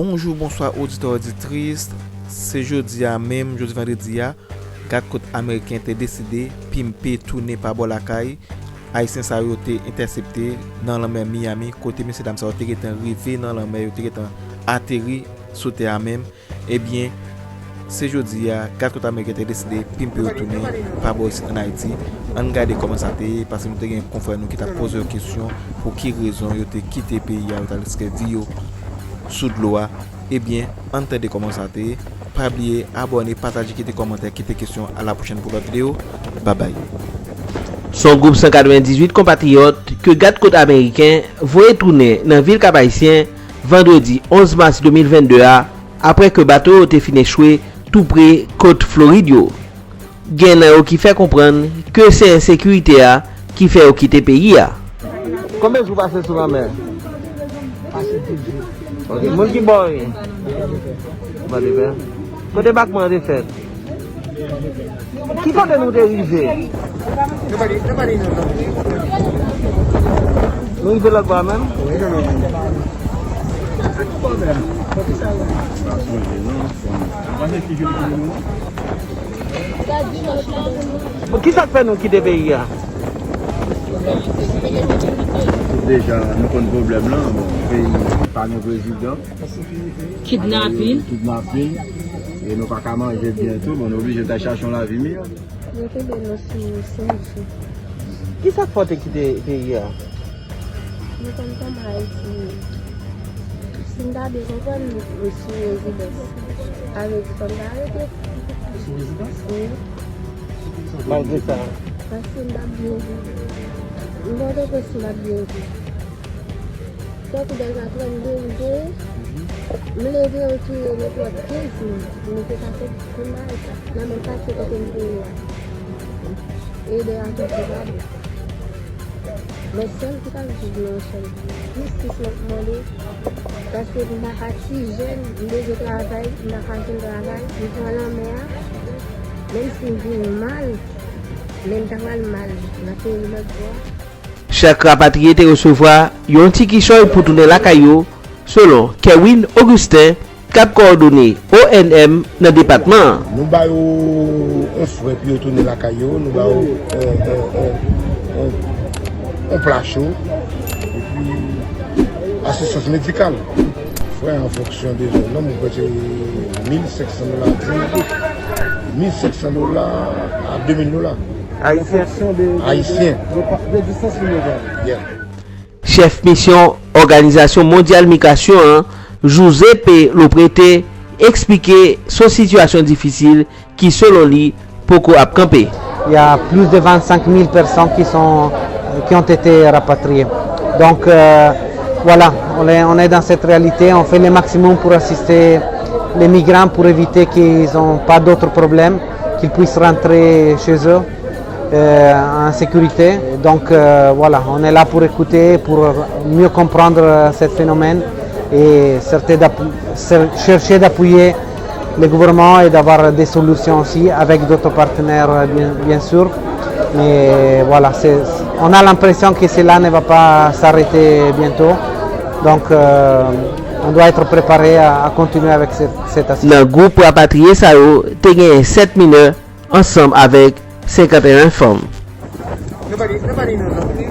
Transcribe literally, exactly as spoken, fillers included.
Bonjou, bonswa, oditè, oditris. Se jodi a menm, jodi vandredi a, gad kot ameriken te deside pimpe tounen pa bò lakay. Ayisyen sa yo te entèsepte nan lanmè Miami, kote mesye dam sa yo te gentan rive nan lanmè, yo te gentan ateri sou tè a menm. Ebyen, se jodi a, gad kot ameriken te deside pimpe yo tounen pa bò isit ann Ayiti. Ann gade kòman sa te ye, paske nou te gen konfrè nou ki t ap poze yo kesyon pou ki rezon yo te kite peyi a, yo t al riske vi yo sou dlo a. Ebyen, ann tande kòman sa te ye. Pa bliye abòne, pataje, kite kòmantè, kite kesyon. A la pwochèn pou lòt videyo. Babay. Se yon gwoup san katrevendizuit konpatriyòt ke gad kot ameriken voye tounen nan vil Kap Ayisyen vandredi onz mas de mil vennde a, apre ke bato yo te fin echwe tou pre kot Florid yo. Gen nan yo ki fè konprann ke se ensekirite a ki fè yo kite peyi a. Konbyen jou w pase sou lanmè? Pase de jou. Ok, moun ki bò w ye? Vandevè. Kote debakman an te fèt? Ki kote nou te rive? Nou rive lòt bò a menm? Bon, kisa k fè nou kite peyi a? Deja, nou konn pwoblèm lan. Bon, peyi pa gen prezidan. Kidnapin. Kidnapin. E nou pa ka manje byen tou. Bon, nou oblije ta chache yon lavi miyò. Yo kenbe nou sou senk jou. Kisa k fè w te kite peyi a? Nou konn kòman Ayiti ye. Si m ta byen konprann, m sou rezidans. Sa vle di fò m ta rete. Sou rezidans? Wi. Malgre sa? Paske m p ap byen viv. M Pòtoprens, m p ap byen viv. Tankou dèzè trannde m te ye, m leve yo touye nenpòt kenz moun. M te ka konn bagay sa. Nan menm katye kote m te ye a. E de a toujou pa bon. Men sèl ki pa viv nan yon sèl peyi. Jistis m ap mande, paske m pa ka ti jèn, m bezwen travay, m pa ka jwenn travay, m pran lanmè a, menm si m vin mal, men m ta pral mal nan peyi lòt bò a. Chak rapatriye te resevwa yon ti kichòy pou tounen lakay yo, selon Kerwin Augustin, k ap kowòdone O N M nan depatman an. Nou ba yo yon frè pou yo tounen lakay yo, nou ba yo yon, yon, yon, yon, yon pla cho, epi asistans medikal. Frè, an fonksyon de zòn nan, mwen kwè se mil senk san dola, mil senk san dola a de mil dola. Ayisyen. An fonksyon de, de, de, Ayisyen. De, de distans li mete. Yeah. Chèf misyon Òganizasyon Mondyal Migrasyon an, José P. Loprete, eksplike se yon sitiyasyon difisil ki, selon li, poko ap kanpe. Il y a plus de vingt-cinq mille personnes qui sont, qui ont été rapatriées. Donc, euh, voilà, on est, on est dans cette réalité. On fait le maximum pour assister les migrants pour éviter qu'ils n'ont pas d'autres problèmes, qu'ils puissent rentrer chez eux, euh, en sécurité. Donc, euh, voilà, on est là pour écouter, pour mieux comprendre, euh, ce phénomène et certains d'app-, cer-, chercher d'appuyer le gouvernement et d'avoir des solutions aussi avec d'autres partenaires, euh, bien, bien sûr. Mais voilà, c'est, on a l'impression que cela ne va pas s'arrêter bientôt. Donc, euh, on doit être préparé à, à continuer avec cette, cette assistance. Nan gwoup rapatriye sa yo, te genyen sèt minè ansanm avèk senkannteyen fanm. Nobody, nobody knows nothing.